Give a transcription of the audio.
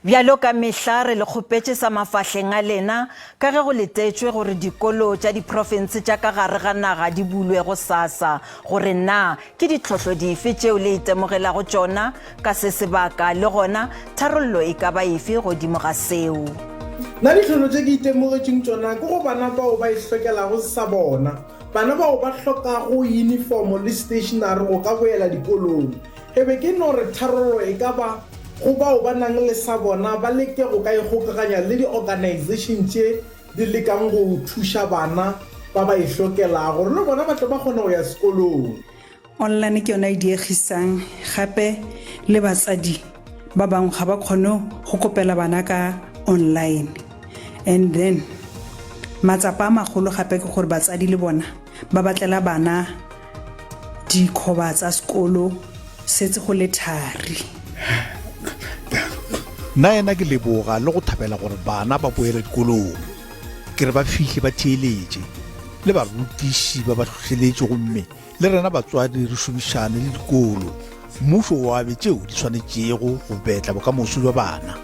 Bjalo ka mehla re le kgopetše sa mafahleng a lena ka ge go letetšwe gore dikolo tša diprofense tša ka gare ga naga di bulwe gosasa, gore na ke ditlhohlo dife tšeo le itemogelago tšona ka se sebaka le gona tharollo e ka ba efe godimo ga seo. Na ditlholo tše ke itemogetšeng tšona ke go bana bao ba ihlokelago sa bona, bana bao ba hlokago yunifomo le stationary go ka boela dikolong. Ke be ke no re tharollo e ka ba go bao ba nang le sa bona ba leke go ka ikgokaganya le di-organisation tše di lekang go thuša bana ba ba ihlokelago gore le bona ba tle ba kgone go ya sekolong. Online ke yona e diegisang gape le batsadi ba bangwe ga ba kgone go kopela bana ka online and then matsapa a magolo gape ke gore batsadi le bona ba batlela bana Dikhoba tsa sekolo setse go le thari. Nna yena ke leboga le go thabela gore bana ba boela dikolong. Ke re ba fihle ba theeletše, le barutiši ba ba hlohleletše gomme le rena batswadi re šomišane le dikolo, mmušo o abe tšeo di swanetšego go betla bokamoso bja bana.